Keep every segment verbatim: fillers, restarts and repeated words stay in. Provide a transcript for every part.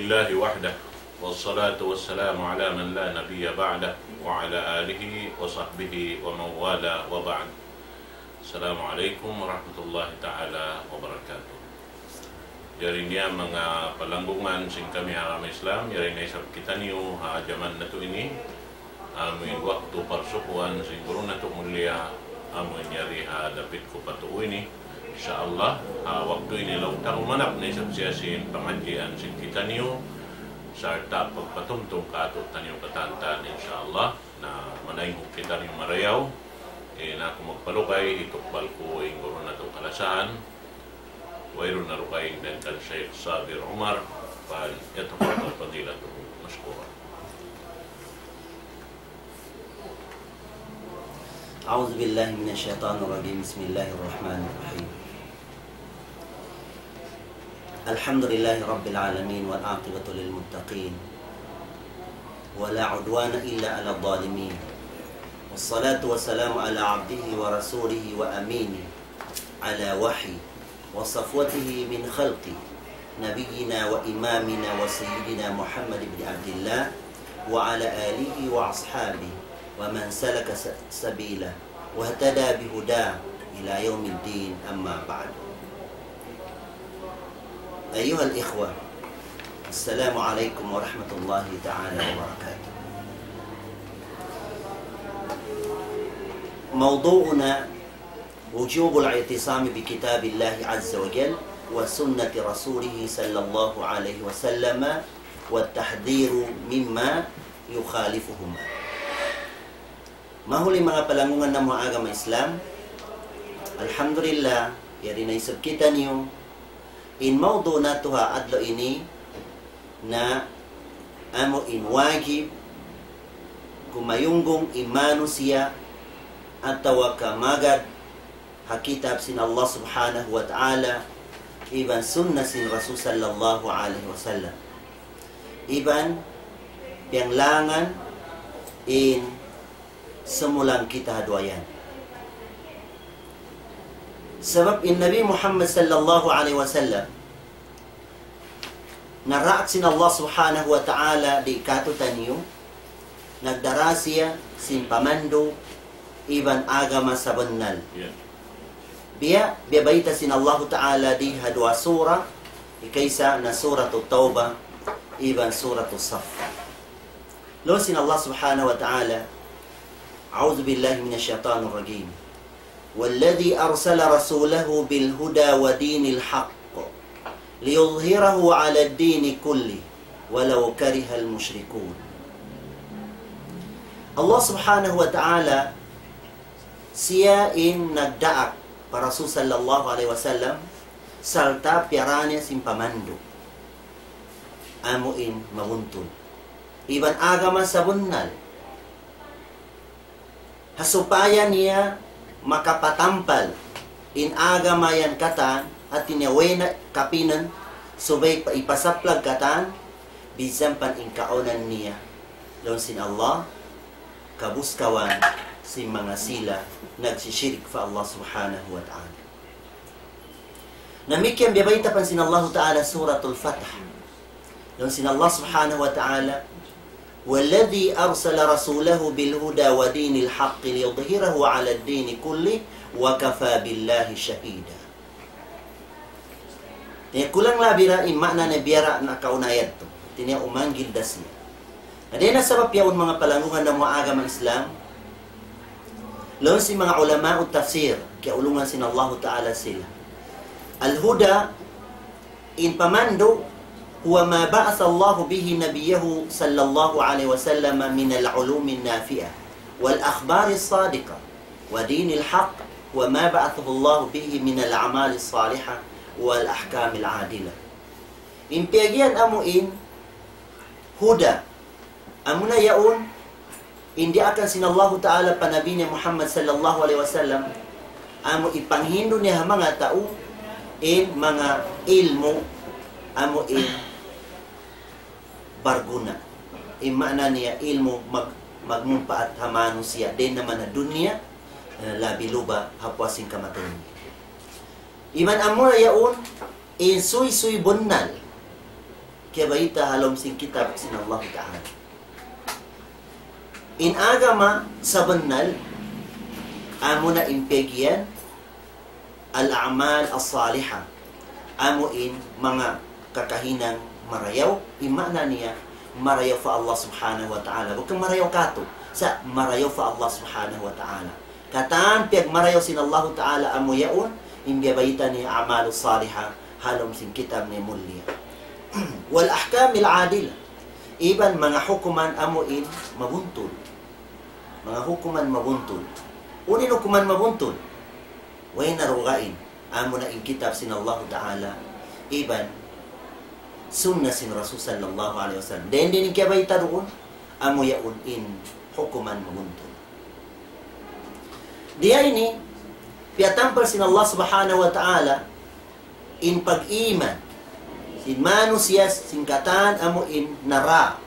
لله وحده، والصلاة والسلام على من لا نبي بعده، وعلى آله وصحبه ومن والاه، وبعد. السلام عليكم ورحمة الله تعالى وبركاته. Jari niya manga palanggungan sin kami ha agama Islam, yari na isab kitaniyu ha jaman natu' ini, amu in waktu parsukuan sin guru natu' mulia, amu in yari ha dapit ku pa tuu ini. Insya Allah, ha waktu ini laung ta umanap na isab siya sin pangadjian sin kitaniyu, sarta' pagpatumtum kātu'niyu katantan, insya Allah, na manayngug kitaniyu marayaw. Eh, na aku magpalugay, hitukbal ku in guru natu' kalasahan, wayruun na dugaing dayn kan Sheikh Sabir Umar, فليتفضل فضيلته مشكورا. أعوذ بالله من الشيطان الرجيم. بسم الله الرحمن الرحيم. الحمد لله رب العالمين، والعاقبة للمتقين، ولا عدوان إلا على الظالمين، والصلاة والسلام على عبده ورسوله وأمينه، على وحي وصفوته من خلقه، نبينا وإمامنا وسيدنا محمد بن عبد الله، وعلى آله وأصحابه ومن سلك س-، سبيله واهتدى بهداه إلى يوم الدين، أما بعد. أيها الإخوة، السلام عليكم ورحمة الله تعالى وبركاته. موضوعنا وجوب الاعتصام بكتاب الله عز وجل وسنة رسوله صلى الله عليه وسلم والتحذير مما يخالفهما. Mahuli manga palanggungan namu' ha agama Islam, alhamdulillah, yari na isab kitaniyu in mawdu' natu' ha adlaw ini, na amu in wajib kumayunggung in manusiya' atawa ka magad ha kitab sin Allah Subhanahu wa Ta'ala iban sunnah sin Rasul sallallahu alayhi wasallam. Iban piyanglangan in sumulang kita ha duwa yan. Sabab in Nabi Muhammad sallallahu alayhi wasallam, naraak sin Allah Subhanahu wa Ta'ala di' kātu'niyu, nagdara siya sin pamandu' iban agama sabunnal. Yeah. Biya', biya' bayta' sin Allahu Ta'ala di ha duwa surah, hikaisa na Suratul Tawbah iban Suratul Saff. Laung sin Allah Subhanahu wa Ta'ala, أعوذ بالله من الشيطان الرجيم. والذي أرسل رسوله بالهدى ودين الحق ليظهره على الدين كله ولو كره المشركون. Allah Subhanahu wa Ta'ala, siya in nagdaak pa Rasul sallallahu alayhi wasallam, sarta' piyara niya sin pamandu', amu in mabuntul, iban agama sabunnal. Ha supaya niya makapatampal in agama yan katan, hati niya way na kapinan, subay pa ipasaplag katan, bisan pa in kaunan niya. Laung sin Allah, kabuskawan sin manga sila nagsishirik pa Allah Subhanahu wa Ta'ala. Damikkiyan biya' bayta' pa sin Allahu Ta'ala Suratul Fath. Laung sin Allah Subhanahu wa Ta'ala, والذي أرسل رسوله بالهدى ودين الحق ليظهره على الدين كله وكفى بالله شهيدا. Hati niya kulang labi ra in maana niya biya' ra nakauna yadtu. Hati niya umanggil da siya. Na dayn ha sabab yaun manga palanggungan namu' ha agama Islam, laung sin manga ulama'u tafsir, kiyaulungan sin Allahu Ta'ala sila. Al-huda, in pamandu', هو ما بعث الله به نبيه صلى الله عليه وسلم من العلوم النافعة والأخبار الصادقة ودين الحق وما بعثه الله به من الأعمال الصالحة والأحكام العادلة. In piyag'iyan amu in huda, amuna yaun in diyaakan sin Allahu Ta'ala pa Nabi niya Muhammad sallallahu alayhi wasallam, amu ipanghindu' niya ha manga tau in manga ilmu', amu in barguna. In maana niya ilmu' mag-, magmumpaat ha manusiya', dayn naman ha dunya, eh, labi luba ha puas sin kamatay niya. Iban amuna yaun in suysuy bunnal. kiyabayta' ha lawm sin kitab sin Allahu Ta'ala. In agama sabunnal, amuna in piyag'iyan al-a'mal as-salihah. Amu in manga kakahinang marayaw, in maana niya marayaw pa Allah Subhanahu wa Ta'ala. Bukun marayaw katu', sa' marayaw pa Allah Subhanahu wa Ta'ala. Katan piyagmarayaw sin Allahu Ta'ala amu yaun, in biyabayta' niya a'malus salihah, ha lawm sin kitab niya mulia. Wal ahkamil adil, iban manga hukuman amu in mabuntul. Manga hukuman mabuntul. Unu in hukuman mabuntul? Way na dugaing, amuna in kitab sin Allahu Ta'ala, iban sunna sin Rasul sallallahu alayhi wasallam. Dayn di' in kiyabayta' duun, amu yaun in hukuman mabuntul. Di' ini, piyatampal sin Allah Subhanahu wa Ta'ala, in pag-iman sin manusiya' sin katan amu in nara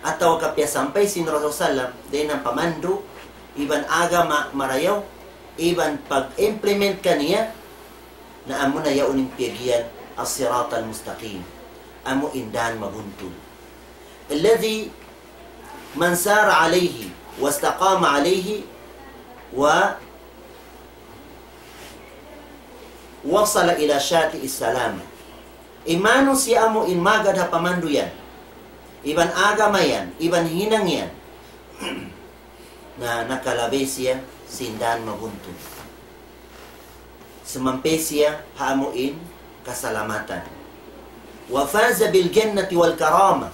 atawa ka piyasampay sin Rasul sallam, dayn ha pamandu', iban agama marayaw, iban pag-implement kaniya, na amuna yaun in piyag'iyan as-siratal mustaqim. Amu in dan mabuntul. الذي من سار عليه واستقام عليه ووصل إلى شاطئ السلامة. In manusiya' amu in magad ha pamandu' yan, iban agama yan, iban hinang yan, na nakalabay siya sin dan mabuntul. Sumampay siya ha amu in kasalamatan. وفاز بالجنة والكرامة.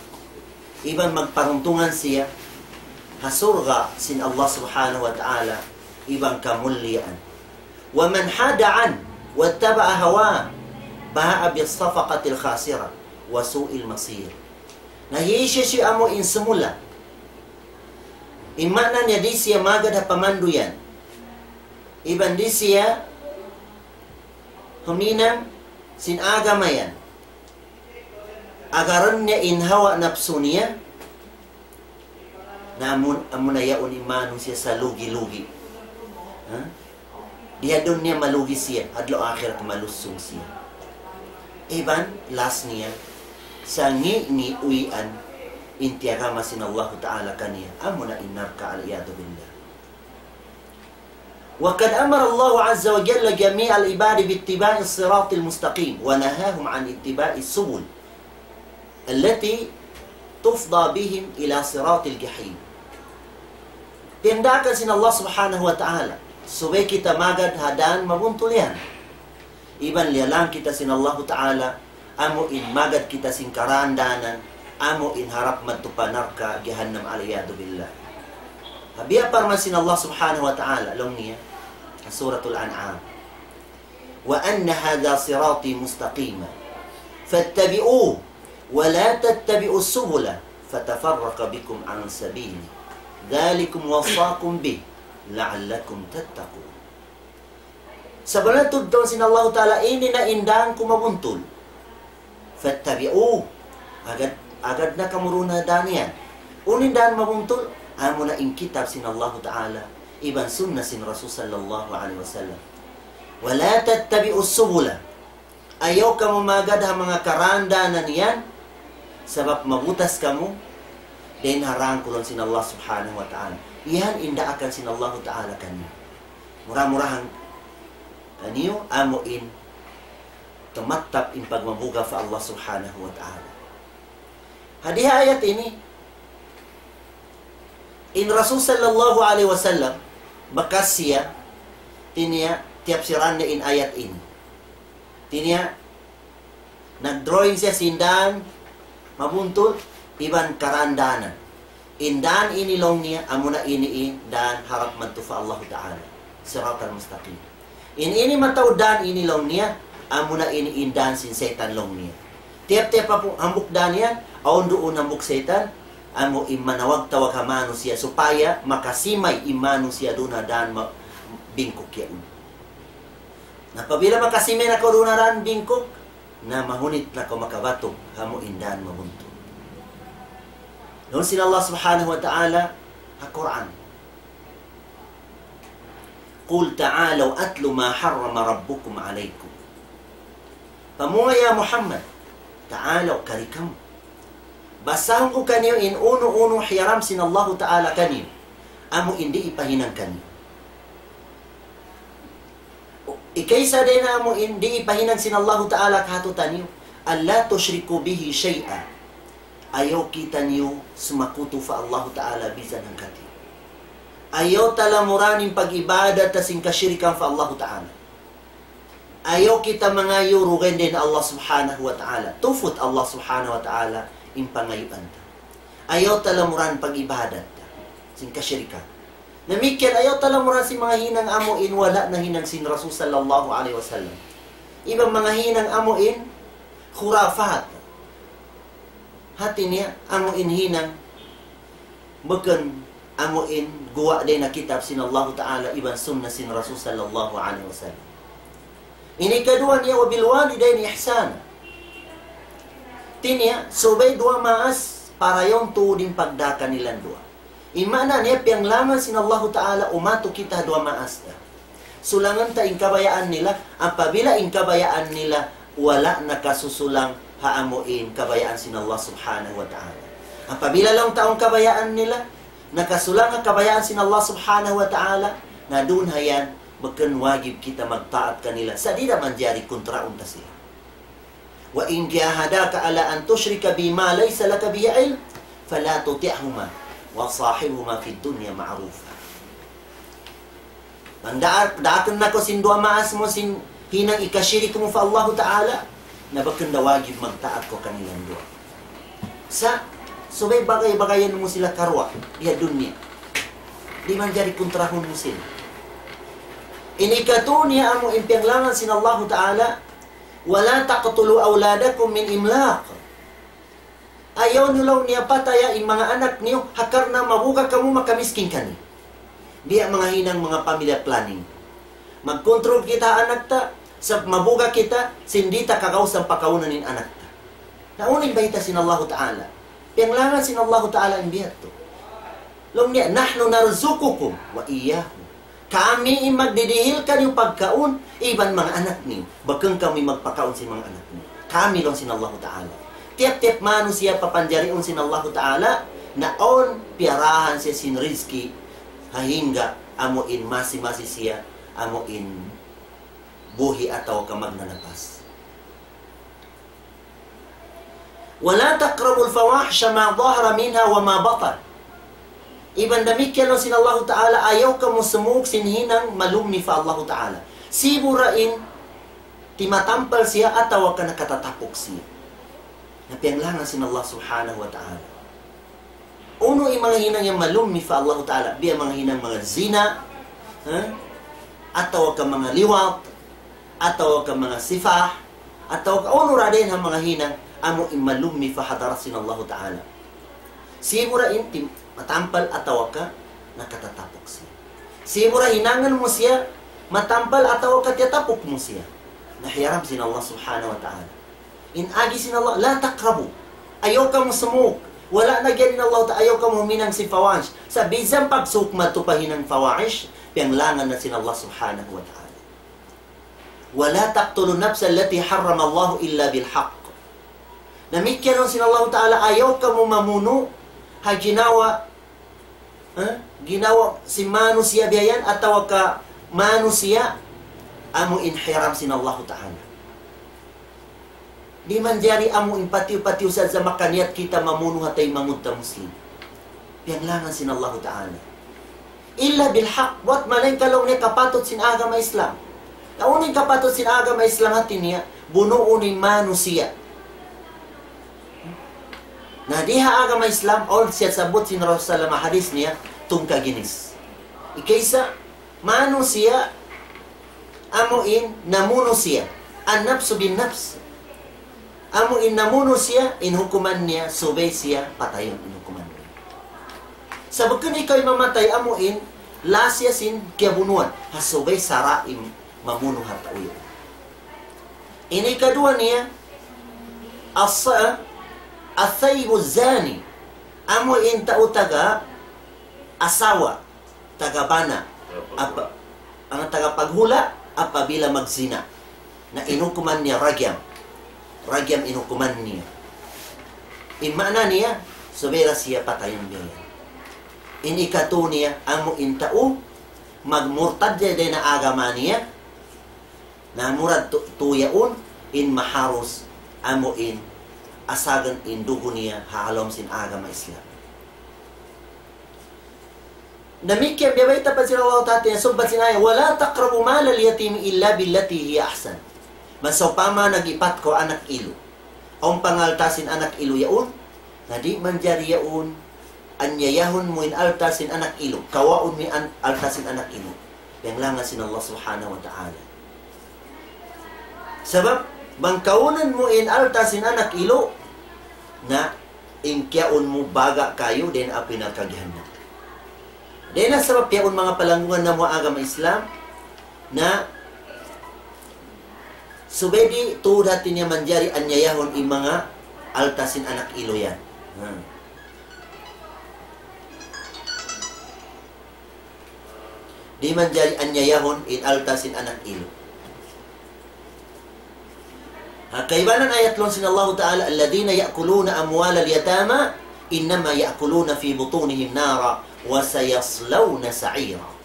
Iban magparuntungan siya ha surga' sin Allah Subhanahu wa Ta'ala, iban kamuliyaan. ومن حاد عنه واتبع هواه باء بالصفقة الخاسرة وسوء المصير. Na hisiyu-siyu amu in sumula', in maana niya di' siya magad ha pamandu' yan, iban di' siya huminang sin agama yan, agarun niya in hawa napsu niya, na amun, amuna yaun in manusiya' salugi-lugi. Ha? Di' ha dunya malugi siya, adlaw akhirat malusung siya. Iban, last niya, sangi' niya uwian in tiyagama sin Allahu Ta'ala kaniya, amuna in narka', al-iyadhu billah. وقد أمر الله عز وجل جميع العباد باتباع الصراط المستقيم ونهاهم عن اتباع السبل التي تفضي بهم إلى صراط الجحيم. Piyandaakan sin Allah Subhanahu wa Ta'ala, subay kita magad ha dan mabuntul yan. Iban liyalang kita sin Allahu Ta'ala, amu in magad kita sin karandanan, amu in harap madtu pa narka' jahannam, al-iyadhu billah. Ha biya' parman sin Allah Subhanahu wa Ta'ala, laung niya, ha Suratul An'am, وأن هذا صراطي مستقيما فاتبعوه ولا تتبعوا السبل فتفرق بكم عن سبيله ذلكم وصاكم به لعلكم تتقون. Sabunnal tudtuun sin Allahu Ta'ala, ini na in dan ku mabuntul. فاتبعوه. Agad, agad na kamu duun ha dan yan. Unu in dan mabuntul? Amuna in kitab sin Allahu Ta'ala, iban sunna sin Rasul sallallahu alayhi wasallam. ولا تتبعوا السبل. Ayaw kamu magad ha manga karandanan yan, sabab mabutas kamu dayn ha rangkulun sin Allah Subhanahu wa Ta'ala. Yan in daakan sin Allahu Ta'ala kaniyu. Mura-murahan kaniyu amu in tumattap in pagmabuga' pa Allah Subhanahu wa Ta'ala. Ha di ha ayat ini, in Rasul sallallahu alayhi wasallam, bakas siya, tiniya, tiyapsiran niya in ayat ini. Tiniya, nag-drawing siya sin dan mabuntul, iban karandanan. In dan ini laung niya, amuna ini in dan harap madtu pa Allahu Ta'ala. Siratal mustaqim. In ini mataud dan ini laung niya, amuna ini in dan sin saytan laung niya. Tiyap-tiyap apu-, hambuuk dan yan, awn duun hambuuk saytan, amu in manawag-tawag ha manusiya' supaya makasimay in manusiya' duun ha dan ma-, bingkuk yaun. Na apabila makasimay na kaw duun ha dan bingkuk, na mahunit na kaw makabatuk ha amu in dan mabuntul. Laung sin Allah Subhanahu wa Ta'ala ha Qur'an, قل تعالوا أتل ما حرم ربكم عليكم. Pamung, ya Muhammad, تعالوا, kari kamu. Basahun ku kaniyu in unu-unu hiyaram sin Allahu Ta'ala kaniyu. Amu in di' ipahinang kaniyu. Ikaisa dayn ha amu in di' ipahinang sin Allahu Ta'ala kahatu taniyu. ألا تشركوا به شيئا. Ayaw kitaniyu sumakutu pa Allahu Ta'ala bisan hangkati'. Ayaw talamuran in pag-ibadat ta sin kashirikan pa Allahu Ta'ala. Ayaw kita mangayu' dugaing dayn ha Allah Subhanahu wa Ta'ala. Tuput Allah Subhanahu wa Ta'ala in pangayuan ta. Ayaw talamuran pag-ibadat ta sin kashirikan. Damikkiyan ayaw talamuran sin manga hinang amu in wala' nahinang sin Rasul sallallahu alayhi wasallam. Iban manga hinang amu in khurafat. Hati niya, amu in hinang, bukun amu in guwa' dayn ha kitab sin Allahu Ta'ala iban sunnah sin Rasul sallallahu alayhi wasallam. Ini kaduwa niya, وبالوالدين إحسانا. Hati niya, subay duwa maas, parayaw tuud in pagdā kanilan duwa. In maana niya, piyanglangan sin Allahu Ta'ala, umatu kita duwa maas ta. Sulangan ta in kabayaan nila, apabila in kabayaan nila, wala' nakasusulang ha amu in kabayaan sin Allah Subhanahu wa Ta'ala. Apabila laung ta in kabayaan nila, nakasulang ha kabayaan sin Allah Subhanahu wa Ta'ala, na duun ha yan, bukun wajib kita magtaat kanila. Sa' di' da manjari kuntraun ta sila. وإن جاهداك على أن تشرك بي ما ليس لك به علم فلا تطعهما وصاحبهما في الدنيا معروفا. Bang daa-, daakun na kaw sin duwa maas mu sin hinang ikashirik mu pa Allahu Ta'ala, na bukun da wajib magtaat kaw kanilan duwa. Sa', subay bagay-bagayan mu sila karuwa, di ha dunya. Di' manjari kuntrahun mu sila. Ini katu' niya amu in piyanglangan sin Allahu Ta'ala, ولا تقتلوا أولادكم من إملاق. Ayaw niyu laung niya pataya in manga anak niyu, ha karna' mabuga' kamu makamiskin kaniyu. Biya' manga hinang manga family planning. Magkontrol kita ha anak ta, sa' mabuga' kita, sin di' ta kagausan pakaunan in anak ta. Na unu in bayta' sin Allahu Ta'ala? Piyanglangan sin Allahu Ta'ala in biya' yadtu. Laung niya, نحن نرزقكم وإياهم. Kami in magdidihil kaniyu pagkaun, iban manga anak niyu. Bukun kami magpakaun sin manga anak niyu. Kami laung sin Allahu Ta'ala. Tiyap-tiyap manusiya' papanjariun sin Allahu Ta'ala, na awn piyarahan siya sin rizki, hangga amu in masi-masi siya, amu in buhi' atawa ka magnanapas. ولا تقربوا الفواحش ما ظهر منها وما بطن. Iban damikkiyan laung sin Allahu Ta'ala, ayaw kamu sumūng sin hinang malummi pa Allahu Ta'ala. Sibu' da in timatampal siya atawa ka nakatatapuk siya. Na piyanglangan sin Allah Subhanahu wa Ta'ala. Unu in manga hinang yan malummi pa Allahu Ta'ala? Biya' manga hinang manga zina, ha? Atawa ka manga liwat, atawa ka manga sifah, atawa ka unu da dayn ha manga hinang amu in malummi pa hadarat sin Allahu Ta'ala. Sibu' da in tim-, matampal atawa ka nakatatapuk siya. Sibu' da hinangan mu siya matampal atawa ka tiyatapuk mu siya. Na hiyaram sin Allah Subhanahu wa Ta'ala. In agi sin Allah, لا تقربوا. Ayaw kamu sumūng. Wala' na giyan in Allah Ta'ala, ayaw kamu huminang sin fawahish. Sa' bisan pagsuuk madtu pa hinang fawahish, piyanglangan na sin Allah Subhanahu wa Ta'ala. ولا تقتلوا النفس التي حرم الله إلا بالحق. Damikkiyan laung sin Allah Ta'ala, ayaw kamu mamunu' ha ginawa Ha? Ginawa sin manusiya' biya' yan atawa ka manusiya' amu in hiyaram sin Allahu Ta'ala. Di' manjari amu in patiyu-patiyu sadja makaniyat kita mamunu' ha taymanghud ta Muslim. Piyanglangan sin Allahu Ta'ala. إلا بالحق, buwat malaingkan laung niya kapatut sin agama Islam. Na unu in kapatut sin agama Islam hati niya, bunuun in manusiya'. Na di ha agama Islam, awn siya sabut sin Rasul sallallahu alayhi wasallam hadis niya, tungka ginis. Ikaisa, manusiya', amu in namunu' siya. النفس بالنفس. Amu in namunu' siya, in hukuman niya, subay siya patayun in hukuman niya. Sa' bukun ikaw in mamatay, amu in, lasa siya sin kiyabunuan. Ha subay sara' in mamunu' ha tau yan. Ini kaduwa niya, as-, الثيب الزاني. Amu in tau taga asawa, taga bana, apa, ang taga paghula', apabila magzina. Na in hukuman niya rajam. Rajam in hukuman niya. In maana niya, subay da siya patayan biya' yan. In ikatu niya, amu in tau magmurtad dayn ha agama niya, na murad tu, tu yaun, in maharus, amu in asagan in dugu niya ha lawm sin agama Islam. Damikkiyan biya' bayta' pa sin Allah Ta'ala, sumbat sin ayat, ولا تقربوا مال اليتيم إلا بالتي هي أحسن. Bang sawpama nag-ipat kaw anak ilu, awn pangalta' sin anak ilu yaun, na di' manjari yaun anyayahun mu in alta' sin anak ilu, kawaun mu in alta' sin anak ilu. Piyanglangan sin Allah Subhanahu wa Ta'ala. Sabab, bang kaunun mu in alta' sin anak ilu, na in kiyaun mu baga' kayu dayn ha api narka' jahannam. Dayn ha sabab yaun manga palanggungan namu' agama Islam, na subay di' tuud hati niya manjari anyayahun in manga alta' sin anak ilu yan. Hmm. Di' manjari anyayahun in alta' sin anak ilu. Ha kaibanan ayat laung sin Allahu Ta'ala, الذين يأكلون أموال اليتامى إنما يأكلون في بطونهم نارا وسيصلون سعيرا.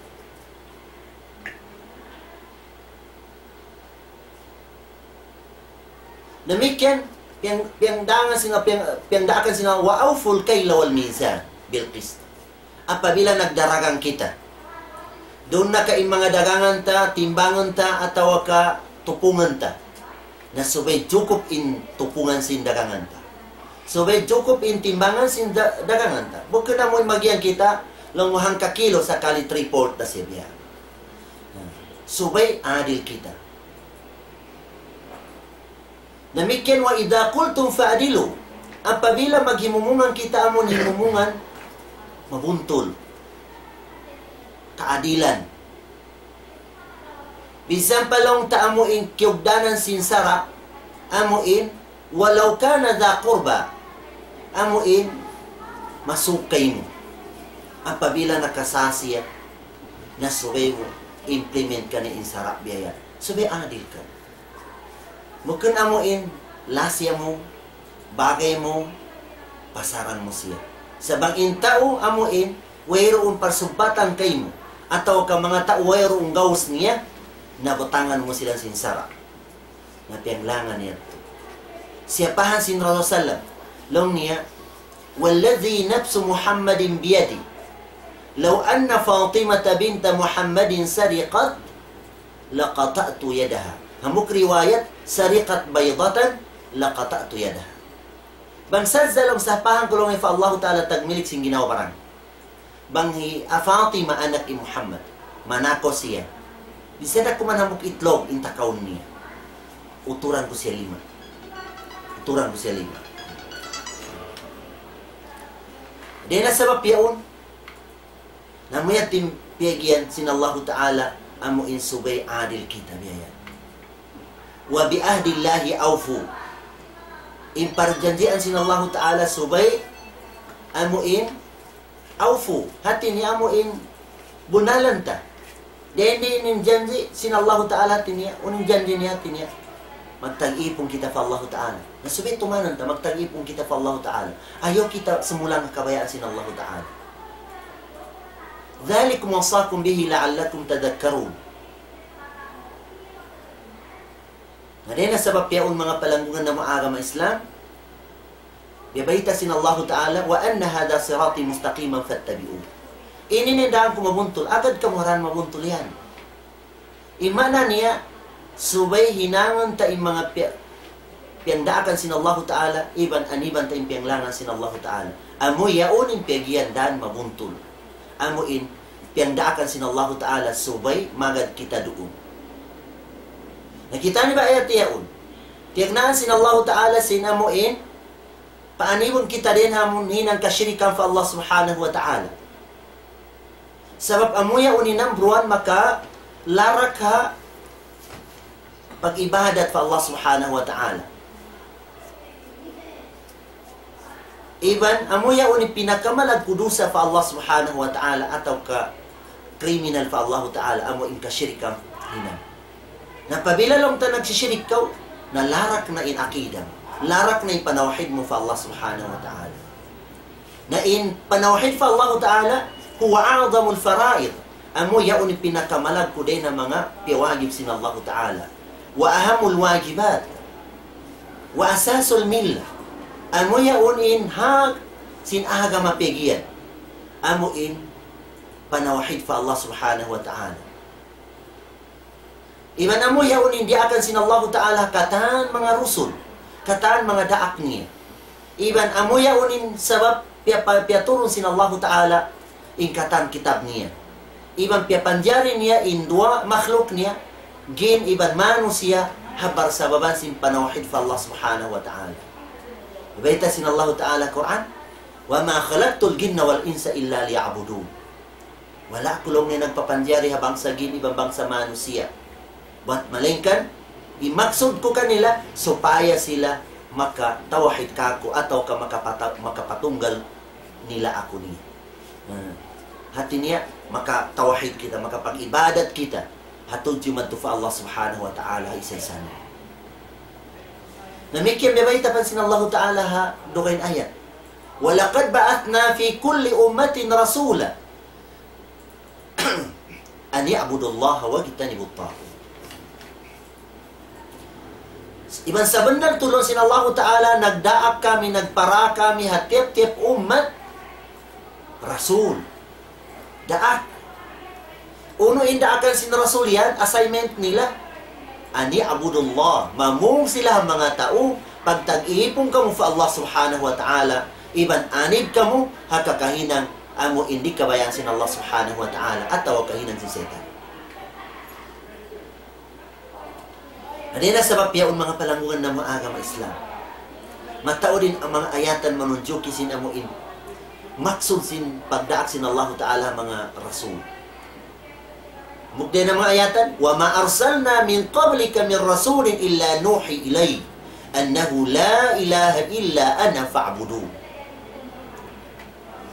Damikkiyan, piyang, piyangdaakan sin, piyang, piyangdaakan sin, وأوفوا الكيل والميزان بالقسط. Apabila nagdaragang kita, duun na ka in manga dagangan ta, timbangan ta, atawa ka tupungan ta, na subay jukup in tupungan sin dagangan ta. Subay jukup in timbangan sin da, dagangan ta. Bukun amu in magiyan kita, laung mu hangka kilo sakali three-fourth da siya biya'. Subay adil kita. Damikkiyan وإذا قلتم فاعدلوا. Apabila maghimumungan kita amun himumungan mabuntul. Kaadilan. Bisan pa laung ta amu in kiyugdanan sin sara', amu in ولو كان ذا قربى. Amu in masūd kaymu. Apabila nakasā siya, na subay mu implement kaniya in sara' biya' yan. Subay adil ka. Bukun amu in lasa mu, bagay mu, pasaran mu siya. Sa' bang in tau amu in wayruun parsubbatan kaymu, atawa ka manga tau wayruun gaus niya, na butangan mu sila sin sara'. Na piyanglangan niya. Siyapahan sin Rasul sallam, laung niya, والذي نفس محمد بيده لو أن فاطمة بنت محمد سرقت لقطعت يدها. Hambuuk riwayat, سرقت بيضة لقطعت يدها. Bang sadja laung sapahan ku laung pa Allahu Ta'ala tagmilik sin ginhawa-baran. Bang hi Fatima anak hi Muhammad, manakaw siya. Bisan da kuman hambuuk itlog in takaun niya. Uturan ku siya lima. Uturan ku siya lima. Dayn ha sabab yaun, na amu yan in piyagiyan sin Allahu Ta'ala, amu in subay adil kita biya' yan. وبعهد الله أوفوا. In parjanjian sin Allahu Ta'ala subay, amu in, أوفوا. Hati niya amu in, bunalan ta. Dayn di in janji' sin Allahu Ta'ala hati niya, unu in janji' niya hati niya. Magtag-ipun kita pa Allahu Ta'ala. Na subay tumanan ta, magtag-ipun kita pa Allahu Ta'ala. Ayaw kita sumulang ha kabayaan sin Allahu Ta'ala. ذلكم وصاكم به لعلكم تذكرون. Na dayn ha sabab yaun manga palanggungan namu' agama Islam, biya' bayta' sin Allahu Ta'ala, وأن هذا صراطي مستقيما فاتبعوه. Ini in dān ku mabuntul, agad kamu ha dān mabuntul yan. In maana niya, subay hinangun ta in manga piya-, piyangdaakan sin Allahu Ta'ala, iban aniban ta in piyanglangan sin Allahu Ta'ala. Amu yaun in piyagiyan dān mabuntul. Amu in piyangdaakan sin Allahu Ta'ala subay magad kita duun. Nakita' niyu ba ayat yaun? Tiyagnaan sin Allahu Ta'ala sin amu in, paanibun kita dayn ha amun hinang kashirikan pa Allah Subhanahu wa Ta'ala. Sabab amu yaun in number one makalarak ha pag-ibadat pa Allah Subhanahu wa Ta'ala. Iban, amu yaun in pinakamalaggu' dusa pa Allah Subhanahu wa Ta'ala atawa ka kriminal pa Allah Ta'ala, amu in kashirikan hinang. Na apabila laung ta nagsishirik kaw, na larak na in akida. Larak na in panawhid mu pa Allah Subhanahu wa Ta'ala. Na in panawhid pa Allah Ta'ala, هو أعظم الفرائض. Amu yaun in pinakamalaggu' dayn ha manga piyawajib sin Allah Ta'ala. وأهم الواجبات. وأساس الملة. Amu yaun in hak sin agama piyagiyan. Amu in panawhid pa Allah Subhanahu wa Ta'ala. Iban amu yaun in diyaakan sin Allahu Ta'ala katan manga rusul, katan manga daak niya. Iban amu yaun in sabab piya-, piyaturun sin Allahu Ta'ala in katan kitab niya. Iban piyapanjari niya in duwa makhluk niya, jin iban manusiya', ha parsababan sin panawhid pa Allah Subhanahu wa Ta'ala. Bayta' sin Allahu Ta'ala Qur'an, وما خلقت الجن والإنس إلا ليعبدون. Wala' aku laung niya nagpapanjari ha bangsa jin iban bangsa manusiya'. Buwat malaingkan, in maksud ku kanila, supaya sila makatawhid kāku' atawa ka makapata-, makapatunggal nila aku niya. Hmm. Hati niya, makatawhid kita, makapag-ibadat kita. Ha tudju madtu pa Allah Subhanahu wa Ta'ala, isa-isa niya. Damikkiyan biya' bayta' pa sin Allahu Ta'ala ha dugaing ayat. ولقد بعثنا في كل أمة رسولا أن اعبدوا الله واجتنبوا الطاغوت. Iban sabunnal tuud laung sin Allahu Ta'ala, nagdaak kami, nagpara kami ha tiyap-tiyap ummat, rasul. Daak. Unu in daakan sin rasul yan, assignment nila. أن اعبدوا الله, mamung sila ha manga tau, pagtag-ipun kamu pa Allah Subhanahu wa Ta'ala, iban anib kamu ha kakahinang amu in di' kabayaan sin Allah Subhanahu wa Ta'ala, atawa kahinang sin saytan. Na dayn ha sabab yaun manga palanggungan namu' agama Islam. Mataud in manga ayatan manunjuki sin amu in maksud sin pagdaak sin Allahu Ta'ala manga rasul. Mugday na manga ayatan, وما أرسلنا من قبلك من رسول إلا نوحي إليه أنه لا إله إلا أنا فاعبدون.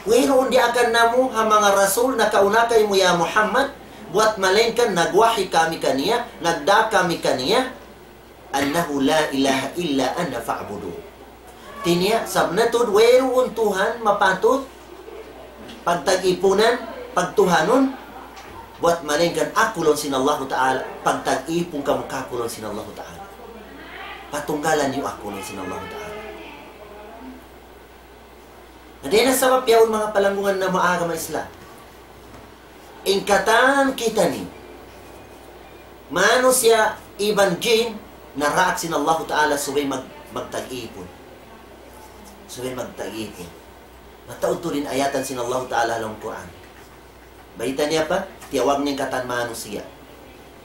Wayruun diyaakan namu' ha manga rasul nakauna kaymu ya Muhammad, buwat malaingkan nagwahi kami kaniya, nagdaak kami kaniya, أنه لا إله إلا أنا فاعبدون. Hati niya, sabunnal tuud wayruun Tuhan mapatut pagtag-ipunan, pagtuhanun, buwat malaingkan aku laung sin Allahu Ta'ala, pagtag-ipun kamu kāku' laung sin Allahu Ta'ala. Patunggalan niyu aku laung sin Allahu Ta'ala. Na dayn ha sabab yaun manga palanggungan namu' agama Islam. In katan kitaniyu, manusiya' iban jin, naraak sin Allahu Ta'ala subay mag-, magtag-ipun. Subay magtag-ipun. Mataud tuud in ayatan sin Allahu Ta'ala ha lawm Qur'an. Bayta' niya pa, tiyawag niya in katan manusiya'.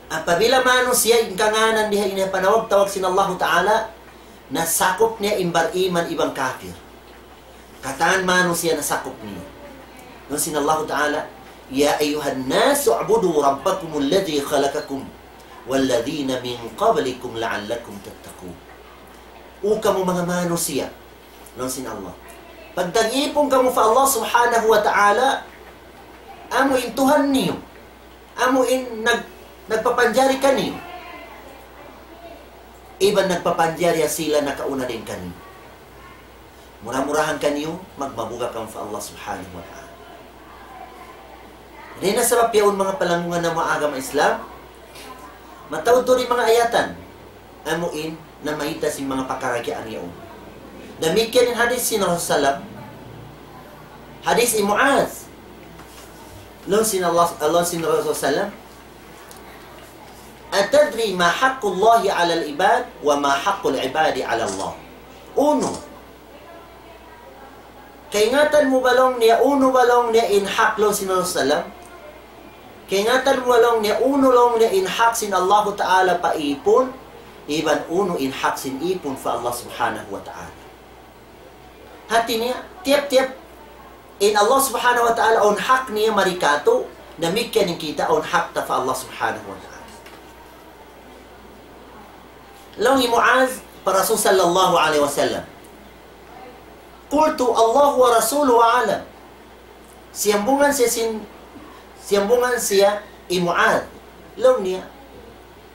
Apabila manusiya' in kangānan diha ini panawag-tawag sin Allahu Ta'ala, nasakup niya in bariman iban kapir. Katan manusiya' nasakup niya. Laung sin Allahu Ta'ala, يا أيها الناس اعبدوا ربكم الذي خلقكم والذين من قبلكم لعلكم تتقون. O kamu manga manusiya', laung sin Allah. Pagtag-ipun kamu pa Allah Subhanahu wa Ta'ala, amu in Tuhan niyu, amu in nag-, nagpapanjari kaniyu. Iban nagpapanjari sila nakauna dayn kaniyu. Mura-murahan kaniyu, magmabuga' kamu pa Allah Subhanahu wa Ta'ala. Dayn ha sabab yaun manga palanggungan namu' agama Islam, mataud tuud in manga ayatan, amu in namayta' sin manga pakaragyaan yaun. Damikkiyan in hadith sin Rasul sallam, hadith hi Mu'adh. Laung sin Allah, laung sin Rasul sallam, أتدري ما حق الله على العباد وما حق العباد على الله؟ Unu, kaingatan mu ba laung niya, unu ba laung niya in hak laung sin Rasul sallam? Kaingatan mu ba laung niya, unu laung niya in hak sin Allahu Ta'ala pa īpun, iban unu in hak sin īpun pa Allah Subhanahu wa Ta'ala? Hati niya, tiyap-tiyap in Allah Subhanahu wa Ta'ala awn hak niya mari kātu', damikkiyan in kita awn hak ta pa Allah Subhanahu wa Ta'ala. Laung hi Mu'adh pa Rasul sallallahu alayhi wasallam, قلت الله ورسوله أعلم. Siyambungan siya sin, siyambungan siya hi Mu'adh. Laung niya,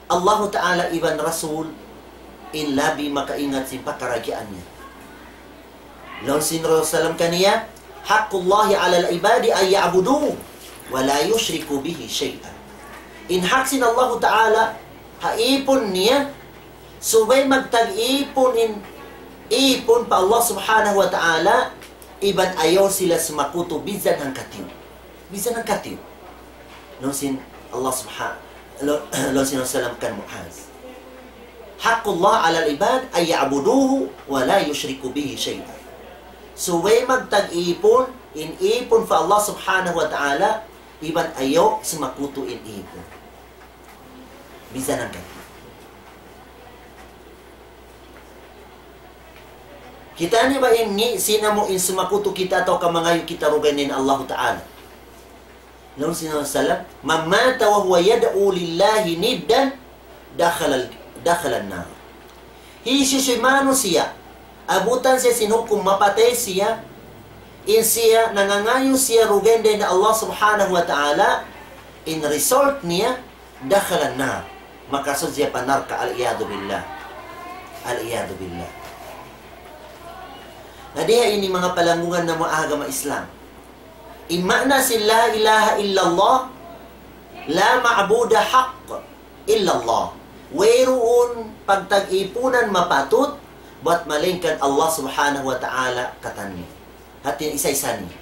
Allahu Ta'ala iban Rasul, in labi makaingat sin pakarajaan niya. Laung sin Rasul sallam kaniya, حق الله على العباد أن يعبدوه ولا يشركوا به شيئا. In hak sin Allahu Ta'ala ha ipun niya, subay magtag-ipun in ipun pa Allah Subhanahu wa Ta'ala, iban ayaw sila sumakutu bisan hangkatiyu. Bisan hangkatiyu. Laung sin Allah Subha-, laung, laung sin Rasul sallam kan Muaz. حق الله على العباد أن يعبدوه ولا يشركوا به شيئا. Subay magtag-ipun, in ipun pa Allah Subhanahu wa Ta'ala, iban ayaw sumakutu in ipun. Bisan hangkatiyu. Kita' niyu ba in ngi' sin amu in sumakutu kita atawa ka mangayu' kita dugaing dayn ha Allahu Ta'ala. Laung sin Rasul sallam, من مات وهو يدعو لله ندا دخل ال-، دخل النار. Hisiyu-siyu in manusiya', abutan siya sin hukum mapatay siya, in siya nangangayu' siya dugaing dayn ha Allah Subhanahu wa Ta'ala, in result niya, دخل النار. Makasud siya pa narka', العياذ بالله. العياذ بالله. Na diha ini manga palanggungan namu' agama Islam. In maana sin لا إله إلا الله, لا معبود حق إلا الله. Wayruun pagtag-ipunan mapatut, bat malaingkan Allah Subhanahu wa Ta'ala katan niya. Hati niya isa-isa niya.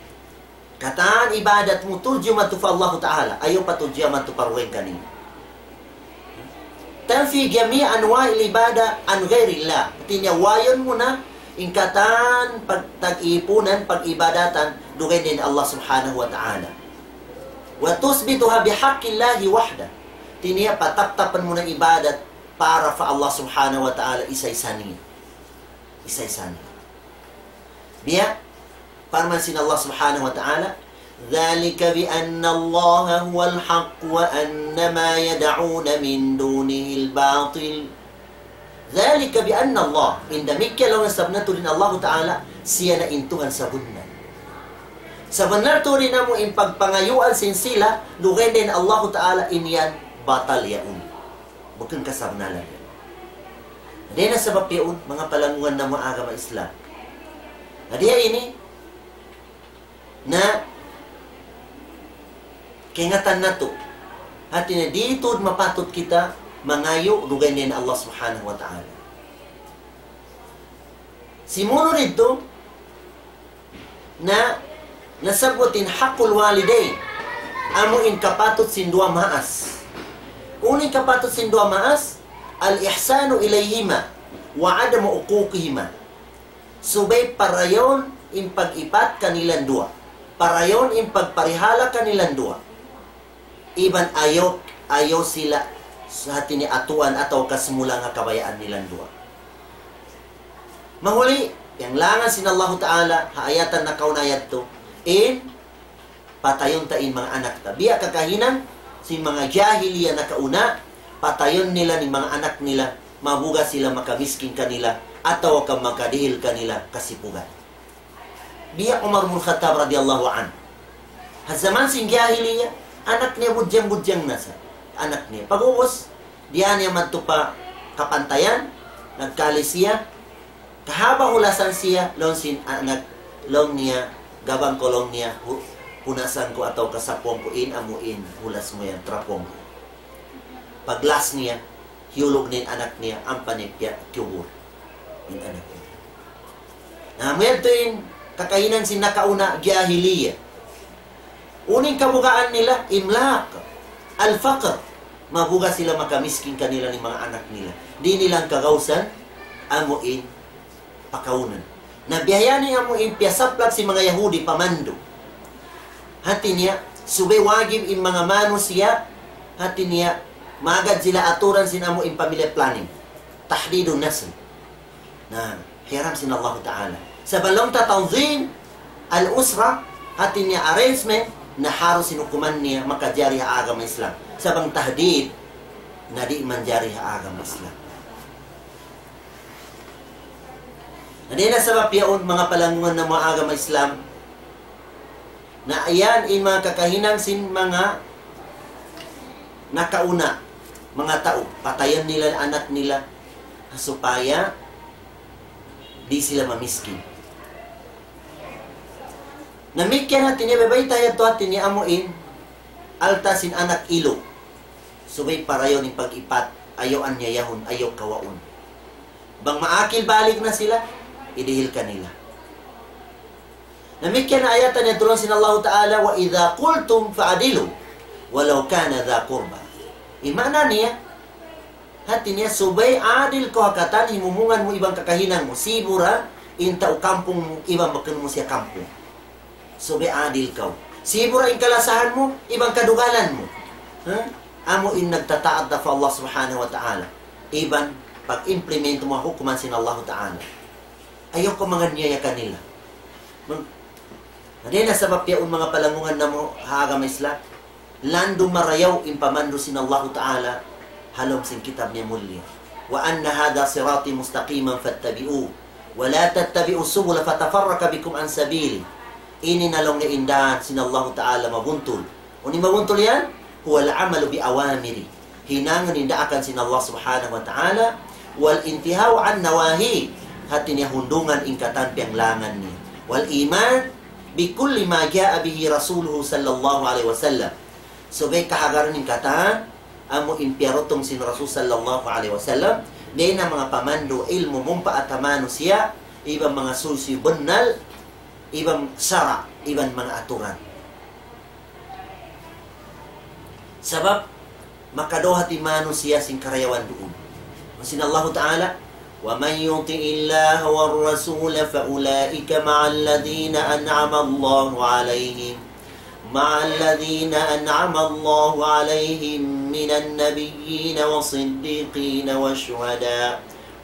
Katan ibadat mu tudju madtu pa Allahu Ta'ala, ayaw patudju madtu pa dugaing kaniya. تنفي جميع أنواع العبادة عن غير الله. Hati niya wayun mu na in katan pagtag-ipunan, pag-ibadatan, dugaing dayn ha Allah Subhanahu wa Ta'ala. وتثبتها بحق الله وحده. Hati niya pataptapan mu na ibadat para pa Allah Subhanahu wa Ta'ala, isa-isa niya. Isa-isa niya. Biya', parman sin Allah Subhanahu wa Ta'ala, ذلك بأن الله هو الحق وأن ما يدعون من دونه الباطل. ذلك بأن الله, in damikkiyan laung niya sabunnal tuud in Allahu Ta'ala, siya na in Tuhan sabunnal. Sabunnal tuud in amu in pagpangayuan sin sila, dugaing dayn ha Allahu Ta'ala, in yan batal yaun. Bukun kasabunnalan. Dayn ha sabab yaun, manga palanggungan namu' agama Islam. Na diha ini, na kaingatan natu'. Hati niya di' tuud mapatut kita mangayu' dugaing dayn ha Allah Subhanahu wa Ta'ala. Simunu didtu, na nasabbut in حق الوالدين, amu in kapatut sin duwa maas. Unu in kapatut sin duwa maas, الإحسان إليهما وعدم عقوقهما. Subay parayawun in pag-ipat kanilang duwa. Parayawun in pagparihala kanilang duwa. Iban ayaw, ayaw sila sa hati niya atuan atawa ka sumulang ha kabayaan nilang duwa. Mahuli, piyanglangan sin Allahu Ta'ala, ha ayatan nakauna yadtu, in patayun ta in manga anak ta. Biya' kakahinang sin manga jahiliya nakauna, patayun nila in manga anak nila, mabuga' sila makamiskin kanila, atawa ka makadihil kanila kasipugan. Biya' Umar bin Khattab radiyallahu anhu. Ha jaman sin jahiliya, anak niya budjang-budjang na sa. Anak niya. Pag'ubus, diyā niya madtu pa kapantayan, nagkali siya, kahaba' hulasan siya, laung sin anak, laung niya, gabang ku laung niya, hu-, hunasan ku atawa ka sapuan ku in, amu in, hulas mu yan, trapuan ku. Pag-last niya, hiyulug niya in anak niya, ampa niya piya-, kiyubul in anak niya. Na, amu yadtu in kakahinang sin nakauna, jahiliya. Unu in kabugaan nila, إملاق، الفقر. Mabuga' sila makamiskin kanila in manga anak nila. Di' nila kagausan, amu in pakawnan. Na biya' yan in amu in piyasaplag sin manga Yahudi pamandu'. Hati niya, subay wajib in manga manusiya', hati niya, magad sila aturan sin amu in family planning. تحديد النسل. Na, hiyaram sin Allahu Ta'ala. Sabab laung ta tanzim al-usra, hati niya arrangement, na harus in hukuman niya makajari ha agama Islam. Sabab tahdid, na di' manjari ha agama Islam. Na dayn ha sabab yaun, manga palanggungan namu' agama Islam, na yan in manga kakahinang sin manga nakauna, manga tau, patayun nila anak nila, supaya di' sila mamiskin. Damikkiyan hati niya, bayta' yadtu hati niya amu in alta' sin anak ilu. Subay parayawun in pag-ipat, ayaw anyayahun, ayaw kawaun. Bang maakil balig na sila, idihil kanila. Damikkiyan ayat niya tulun sin Allahu Ta'ala, وإذا قلتم فعدلوا ولو كان ذا قربى. In maana niya, hati niya subay adil kaw ha katan himumungan mu iban kakahinang mu. Sibu' ra in tau kampung mu iban bukun mu siya kampung. Subay adil kaw. Sibu' ra in kalasahan mu iban kadugalan mu. Ha? Amu in nagtataat da pa Allah Subhanahu wa Ta'ala. Iban pag-implement mu hukuman sin Allahu Ta'ala. Ayaw kaw manganiyaya kanila. Mag- Na dayn ha sabab yaun, manga palanggungan namu' ha agama Islam, landu' marayaw in pamandu' sin Allahu Ta'ala ha lawm sin kitab niya mulia. وأن هذا صراطي مستقيما فاتبعوه ولا تتبعوا السبل فتفرق بكم عن سبيله. Ini na laung niya in dān sin Allahu Ta'ala mabuntul. Unu in mabuntul yan? هو العمل بأوامره. Hinangun in daakan sin Allah Subhanahu wa Ta'ala. والانتهاء عن نواهيه. Hati niya hundungan in katan piyanglangan niya. والإيمان بكل ما جاء به رسوله صلى الله عليه وسلم. Subay kahagaran in katan amu in piyarutung sin Rasul sallallahu alayhi wasallam, dayn ha manga pamandu' ilmu' mumpaat ha manusiya', iban manga suysuy bunnal, iban sara', iban manga aturan. Sabab, makadawhat in manusiya' sin karayawan duun. Sin Allahu Ta'ala, ومن يطع الله والرسول فأولئك مع الذين أنعم الله عليهم، مع الذين أنعم الله عليهم من النبيين والصديقين والشهداء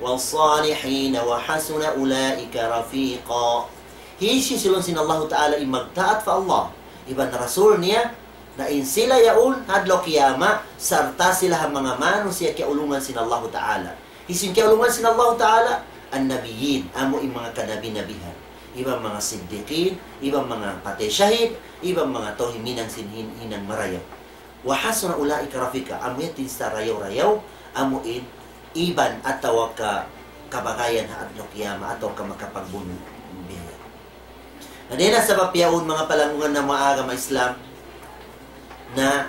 والصالحين وحسن أولئك رفيقا. Hisiyu-siyu laung sin Allahu Ta'ala in magtaat pa Allah iban Rasul niya, na in sila yaun ha adlaw kiyamat, sarta' sila ha manga manusiya' kiyaulungan sin Allahu Ta'ala. Hisiyu in kiyaulungan sin Allahu Ta'ala? An-nabiyyin, amu in manga kanabi-nabihan, iban manga siddiqin, iban manga patay shahid, iban manga tau himinang sin hin-, hinang marayaw. وحسن أولئك رفيقا, amu yadtu in sarayaw-rayaw, amu in iban atawa ka kabagayan ha adlaw kiyamat atawa ka makapagbunu' biya' yan. Na dayn ha sabab yaun, manga palanggungan namu' ha agama Islam, na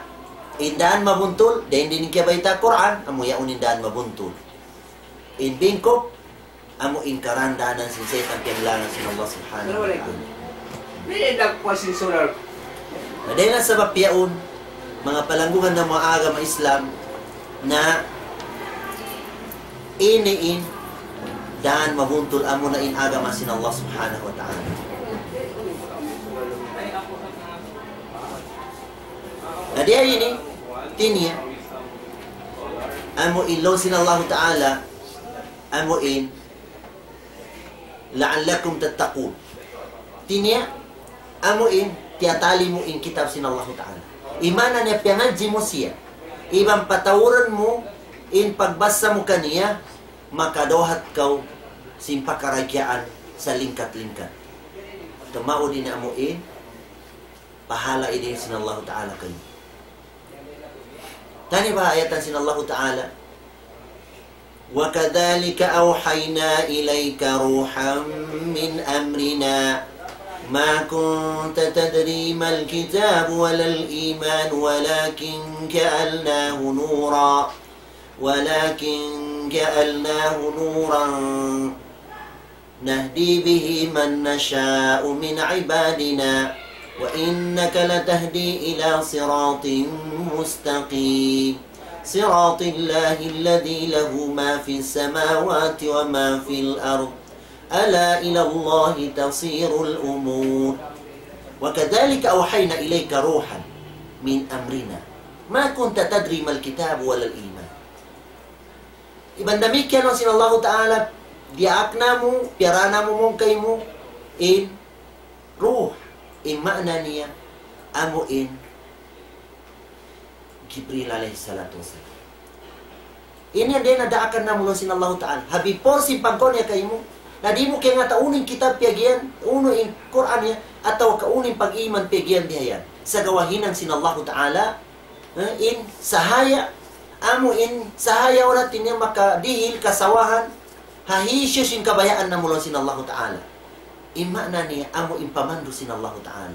in dān mabuntul, dayn di' in kiyabayta' Qur'an, amu yaun in dān mabuntul. In bingkuk, amu in karandanan sin saytan piyanglangan sin Allah Subhanahu wa Ta'ala. Binidak pa sin sural. Na dayn ha sabab yaun, manga palanggungan namu' ha agama Islam, na ini in dān mabuntul, amu na in agama sin Allah Subhanahu wa Ta'ala. Na dayn ha ini, hati niya, amu in laung sin Allahu Ta'ala, amu in لعلكم تتقون. Hati niya, amu in tiyatali mu in kitab sin Allahu Ta'ala. In maana niya piyangadji' mu siya. Iban patauran mu in pagbasa mu kaniya, makadawhat kaw sin pakaradjaan salingkat-lingkat. Tumaud in amu in pahala' idihil sin Allahu Ta'ala kaymu. Taniyu ba ayatan sin Allahu Ta'ala? وكذلك أوحينا إليك روحا من أمرنا ما كنت تدري ما الكتاب ولا الإيمان ولكن جعلناه نورا ولكن جعلناه نورا نهدي به من نشاء من عبادنا وإنك لتهدي إلى صراط مستقيم صراط الله الذي له ما في السماوات وما في الأرض ألا إلى الله تصير الأمور وكذلك أوحينا إليك روحا من أمرنا ما كنت تدري ما الكتاب ولا الإيمان Iban damikkiyan laung sin Allahu Ta'ala, diyaak namu', piyarā namu' mawn kaymu, in ruh, in maana niya, amu in Jibril alayhi salatu wassalam. Ini in daakan namu' laung sin Allahu Ta'ala. Ha before sin pagkaun niya kaymu, na di' mu kiyangata' unu in kitab piyagiyan, unu in Qur'an niya, atawa ka unu in pag-iman piyagiyan bihayan. Sagawa' hinang sin Allahu Ta'ala, Eh, in sahaya, amu in sahaya ora tiniya makadihil kasawahan, Ha hisiyu sin kabayaan namu' laung sin Allahu Ta'ala. In maana niya amu in pamandu' sin Allahu Ta'ala.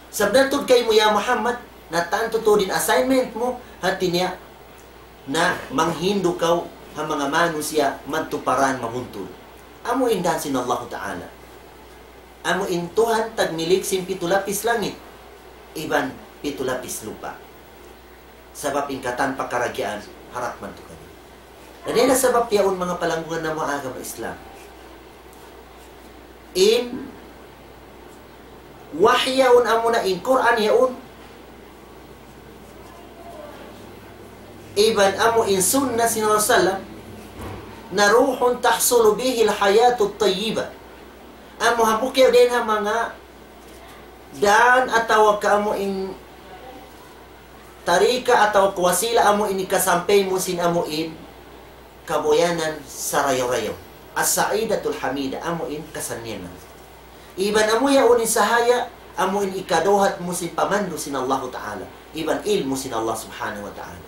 Sabab tuud kaymu ya Muhammad, na tantu tuud in assignment mu, hati niya, na manghindu' kaw ha manga manusiya' madtu pa dan mabuntul. Amu in dan sin Allahu Ta'ala. Amu in Tuhan tagmilik sin pitu lapis langit, iban pitu lapis lupa'. Sabab in katan pakaragyaan, harap madtu kaniya. Na dayn ha sabab yaun manga palanggungan namu' agama Islam. In wahi yaun amuna in Qur'an yaun. Iban amu in sunnah sin Rasulullah, na ruhun tahsulu bihil hayatut tayyibah. Amu hambuuk yaun dayn ha manga dan atawa ka amu in tarika atawa ka wasila amu in hikasampay mu sin amu in kabuhianan sarayaw-rayaw. As-sa'idatul hamida, amu in kasannyangan. Iban amu yaun in sahaya, amu in hikaduhat mu sin pamandu' sin Allahu Ta'ala. Iban ilmu' sin Allah Subhanahu wa Ta'ala.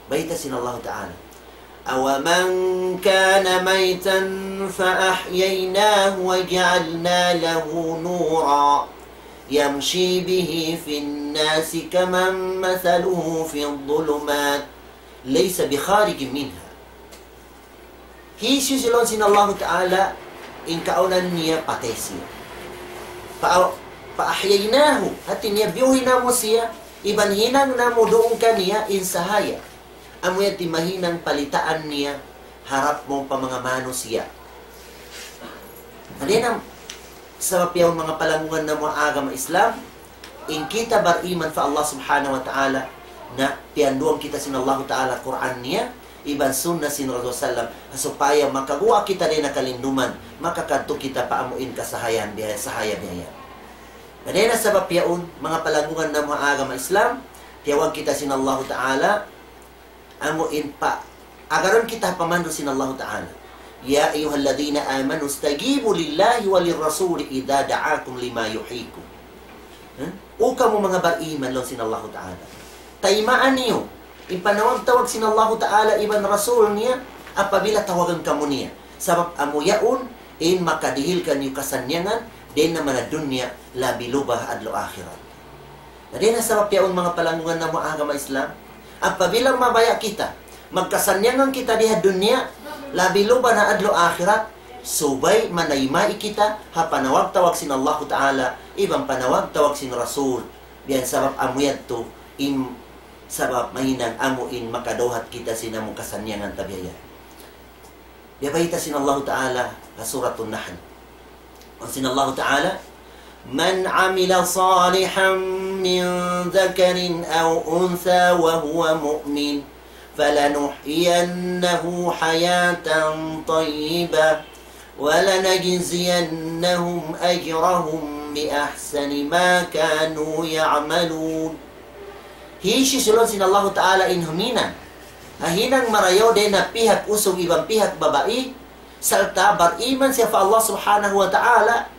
Bayta' sin Allahu Ta'ala. أَوَمَنْ كَانَ مَيْتًا فَأَحْيَيْنَاهُ وَجَعَلْنَا لَهُ نُورًا يَمْشِي بِهِ فِي النَّاسِ كَمَنْ مَثَلُهُ فِي الظُّلُمَاتِ لَيْسَ بِخَارِجٍ مِنْهَا. Hisiyu laung sin Allahu Ta'ala, in kaunahan niya patay siya. Fa-, فَأَحْيَيْنَاهُ, hati niya biyuhi namu' siya, iban hinang namu' duun kaniya in sahaya. Amu yan in mahinang palitaan niya harap mu pa manga manusiya'. Hati niya, sabab yaun manga palanggungan namu' agama Islam, in kita bariman pa Allah Subhanahu wa Ta'ala, na piyanduan kita sin Allahu Ta'ala Qur'an niya, iban sunnah sin Rasul sallam, supaya makaguwa' kita dayn ha kalinduman, makakadtu kita pa amu in kasahayaan biya', sahaya biya' yan. Na dayn ha sabab yaun, manga palanggungan namu' agama Islam, tiyawag kita sin Allahu Ta'ala, amu in pa, agarun kita pamandu' sin Allahu Ta'ala. يَا أَيُّهَا الَّذِينَ آمَنُوا اسْتَجِيبُوا لِلَّهِ وَلِلرَّسُولِ إِذَا دَعَاكُمْ لِمَا يُحْيِيكُمْ. Hmm? O kamu manga bariman, laung sin Allahu Ta'ala. Taymaun niyu in panawag-tawag sin Allahu Ta'ala iban Rasul niya, apabila tawagun kamu niya. Sabab amu yaun in makadihil kaniyu kasannyangan, dayn ha manga dunya, labi luba adlaw akhirat. Na dayn ha sabab yaun manga palanggungan namu' agama Islam, apabila mabaya' kita, magkasannyangan kita di ha dunya, labi luba na adlaw akhirat, subay manayma' kita ha panawag-tawag sin Allahu Ta'ala, iban panawag-tawag sin Rasul. Biya' sabab amu yadtu in sabab mahinang amu in makaduhat kita sin amu kasannyangan ta biya' yan. Biya' bayta' sin Allahu Ta'ala ha Suratun Nahl. Laung sin Allahu Ta'ala, مَنْ عَمِلَ صَالِحًا مِنْ ذَكَرٍ أَوْ أُنْثَى وَهُوَ مُؤْمِنٌ فَلَنُحْيِيَنَّهُ حَيَاةً طَيِّبَةً وَلَنَجْزِيَنَّهُمْ أَجْرَهُمْ بِأَحْسَنِ مَا كَانُوا يَعْمَلُونَ. Hisiyu laung sin Allahu Ta'ala in huminang ha hinang marayaw dayn ha pihak usug iban pihak babai, sarta' bariman siya pa Allah Subhanahu wa Ta'ala,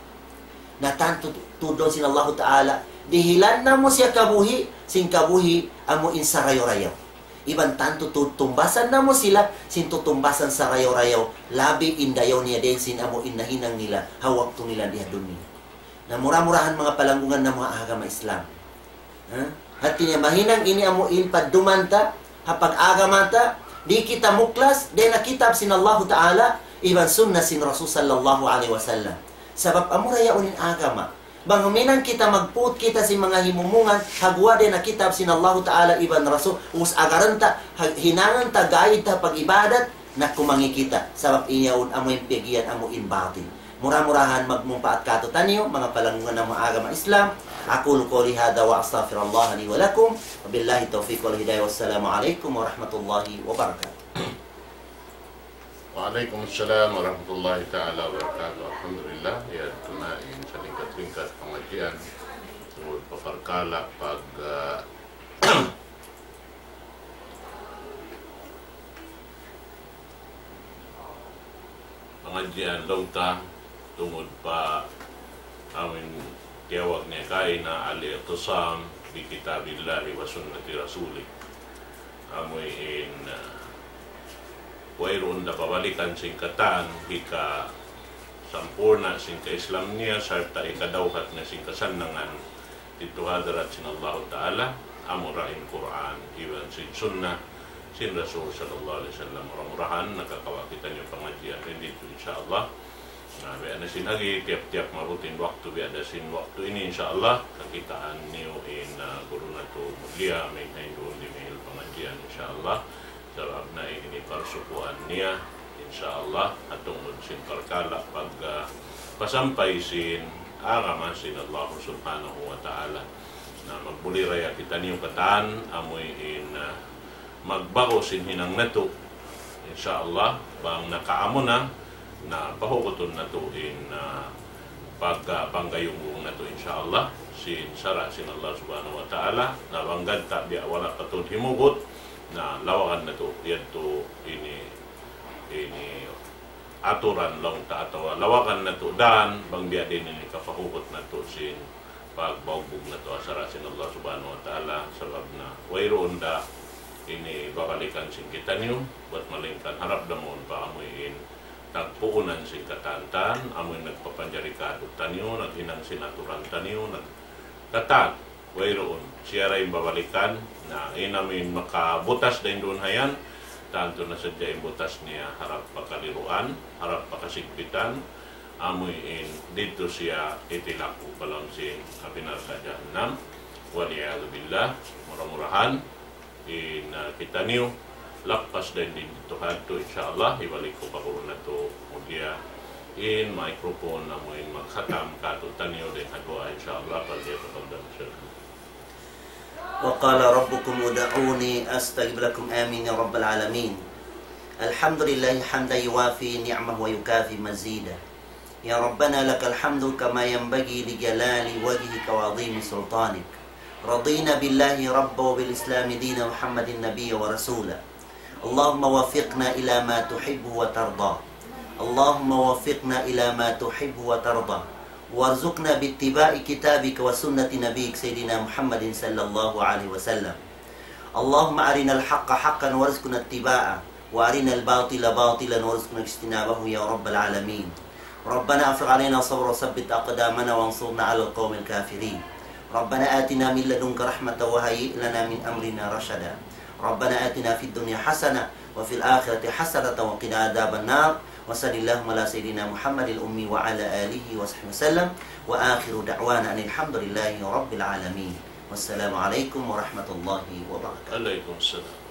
na tantu tuud laung sin Allahu Ta'ala, dihilan namu' siya kabuhi', sin kabuhi' amu in sarayaw-rayaw. Iban tantu tuud tumbasan namu' sila, sin tutumbasan sarayaw-rayaw, labi in dayaw niya dayn sin amu in nahinang nila, ha waktu nila di ha dunya. Na mura-murahan manga palanggungan namu' ha agama Islam. Ha? Hati niya mahinang ini amu in padduman ta, ha pag-agama ta, di' kita muklas, dayn ha kitab sin Allahu Ta'ala, iban sunnah sin Rasul sallallahu alayhi wasallam. Sabab amura yaun in agama. Bang huminang kita magput kita sin manga himumungan, ha guwa' dayn ha kitab sin Allahu Ta'ala iban Rasul, us agarun ta, ha-, hinangun ta, gaid ta pag-ibadat, na kumangi' kita. Sabab in yaun amu in piyagiyan amu in batil. Mura-murahan magmumpaat katu'taniyu, manga palanggungan namu' agama Islam. أقول قولي هذا وأستغفر الله لي ولكم. وبالله التوفيق والهداية والسلام عليكم ورحمة الله وبركاته. وعليكم السلام ورحمة الله تعالى وبركاته. Alhamdulillah, yadtu na in salingkat-lingkat pangadjian tungud pa parkala' pag, ah, pangadjian laung ta tungud pa amu in tiyawag niya kaina al-i'tisam bi kitabillahi wa sunnati rasulih. Amu in, ah, Wayruun da babalikan sin katan hikasampurna' sin ka-Islam niya, sarta' hikadawhat na sin kasannangan didtu ha hadarat sin Allahu Ta'ala, amura in Qur'an, iban sin Sunnah sin Rasul sallallahu alayhi wasallam. Mura-murahan nakakawa' kitaniyu pangadjian didtu, insya Allah. Na, biya' na sin agi, tiyap-tiyap mabuting waktu, biya' da sin waktu ini, insya Allah, kakitaan niyu in, ah, guru natu' mulia, amin hain duun dimihil pangadjian, insya Allah. Sabab na ini parsukuan niya, insya Allah, ha tungud sin parkala' pag, ah, pasampay sin agama sin Allah subhanahu wa ta'ala. Na, magbuli raya kitaniyu katan, amuin, ah, magbagu sin hinang natu'. Insya Allah, bang nakaamu na, na pahugutun natu' in, ah, pag, ah, panggayunggung natu', insya Allah, sin sara' sin Allah subhanahu wa ta'ala, na bang ganta' biya' wala' pa tuud himugut, na lawagan natu' yadtu ini, ini aturan laung ta atawa lawagan natu' dan, bang biya' diin ini kapahugut natu' sin pagbagbug natu' ha sara' sin Allah subhanahu wa ta'ala, sabab na wayruun da ini babalikan sin kitaniyu, bat malaingkan harap da mawn pa amuin tagpuunan sin katan-katan, amuin nagpapanjari kātu'niyu, naghinang sin aturan taniyu, nagkatan, wayruun. Siya ra in babalikan, na in amuin makabutas dayn duun hayan, tantu na sadja in butas niya harap pa kaliruan, harap pa kasigpitan, amuin didtu siya hitilaku pa lawm sin api narka' jahannam. Wal iyadhu billah, mura-murahan, in, ah, kitaniyu lappas dayn didtu hadtu, insya Allah, hibalik ku pa guru natu' mulia in microphone, amuin magkhatam kātu'niyu dayn ha duwaa, insya Allah, فليتفضل شيخنا. وقال ربكم ادعوني أستجب لكم. آمين يا رب العالمين. الحمد لله حمدا يوافي نعمه ويكافئ مزيده. يا ربنا لك الحمد كما ينبغي لجلال وجهك وعظيم سلطانك. رضينا بالله ربا وبالإسلام دينا ومحمد نبيا ورسولا. اللهم وفقنا إلى ما تحب وترضى. اللهم وفقنا إلى ما تحب وترضى. وارزقنا باتباع كتابك وسنة نبيك سيدنا محمد صلى الله عليه وسلم. اللهم أرنا الحق حقا وارزقنا اتباعه، وأرنا الباطل باطلا وارزقنا اجتنابه يا رب العالمين. ربنا أفرغ علينا صبرا وثبت أقدامنا وانصرنا على القوم الكافرين. ربنا آتنا من لدنك رحمة وهيئ لنا من أمرنا رشدا. ربنا آتنا في الدنيا حسنة وفي الآخرة حسنة وقنا عذاب النار. وصل اللهم على سيدنا محمد الأمي وعلى آله وصحبه وسلم. وآخر دعوانا أن الحمد لله رب العالمين. والسلام عليكم ورحمة الله وبركاته. وعليكم السلام.